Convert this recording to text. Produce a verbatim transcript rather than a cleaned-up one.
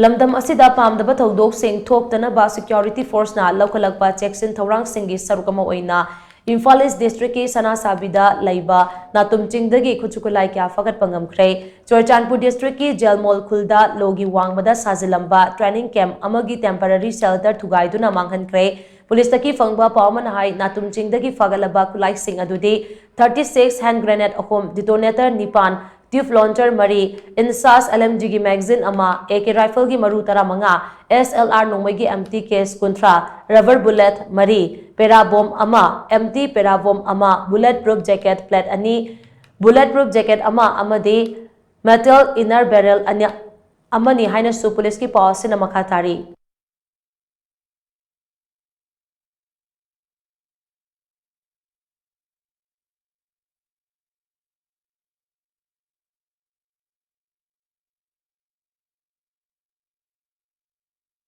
ꯂꯝꯗꯝ ꯑꯁꯤꯗ ꯄꯥꯝꯗꯕ ꯊꯧꯗꯣꯛꯁꯤꯡ ꯊꯣꯛꯇꯅꯕ security forceꯅ ꯂꯧꯈꯠꯂꯛꯄ ꯆꯦꯛꯁꯤꯟ ꯊꯧꯔꯥꯡꯁꯤꯡꯒꯤ ꯁꯔꯨꯛ ꯑꯃ ꯑꯣꯏꯅ ꯏꯝꯐꯥꯜ East districtꯀꯤ ꯁꯅꯥꯁꯥꯕꯤꯗ ꯂꯩꯕ ꯅꯥꯇꯨꯝ ꯆꯤꯡꯗꯒꯤ ꯈꯨꯠꯁꯨ ꯈꯨꯠꯂꯥꯏ ꯀꯌꯥ ꯐꯥꯒꯠꯄ ꯉꯝꯈ꯭ꯔꯦ꯫ ꯆꯨꯔꯆꯥꯟꯄꯨꯔ districtꯀꯤ ꯖꯦꯜꯃꯣꯜ ꯈꯨꯜꯗ ꯂꯣꯒꯤ ꯋꯥꯡꯃꯗ ꯁꯥꯖꯤꯜꯂꯝꯕ training camp ꯑꯃꯒꯤ temporary shelter ꯊꯨꯒꯥꯏꯗꯨꯅ ꯃꯥꯡꯍꯟꯈ꯭ꯔꯦ꯫ ꯄꯨꯂꯤꯁꯇꯒꯤ ꯐꯪꯕ ꯄꯥꯎ ꯑꯃꯅ ꯍꯥꯏ, ꯅꯥꯇꯨꯝ ꯆꯤꯡꯗꯒꯤ ꯐꯥꯒꯠꯂꯕ ꯈꯨꯠꯂꯥꯏꯁꯤꯡ ꯑꯗꯨꯗꯤ thirty six hand grenade ꯑꯍꯨꯝ, detonator ꯅꯤꯄꯥꯟ, tube launcher ꯃꯔꯤ, INSAS LMGꯒꯤ magazine ꯑꯃ, AK rifleꯒꯤ ꯃꯔꯨ ꯇꯔꯥꯃꯉꯥ, SLR ꯅꯣꯡꯃꯩꯒꯤ empty case ꯀꯨꯟꯊ꯭ꯔꯥ, rubber bullet ꯃꯔꯤ, para bomb ꯑꯃ, empty para bomb ꯑꯃ, bullet proof jacket plate ꯑꯅꯤ, bullet proof jacket ꯑꯃ ꯑꯃꯗꯤ metal inner barrel ꯑꯅꯤ ꯑꯃꯅꯤ ꯍꯥꯏꯅꯁꯨ ꯄꯨꯂꯤꯁꯀꯤ ꯄꯥꯎ ꯑꯁꯤꯅ ꯃꯈꯥ ꯇꯥꯔꯤ꯫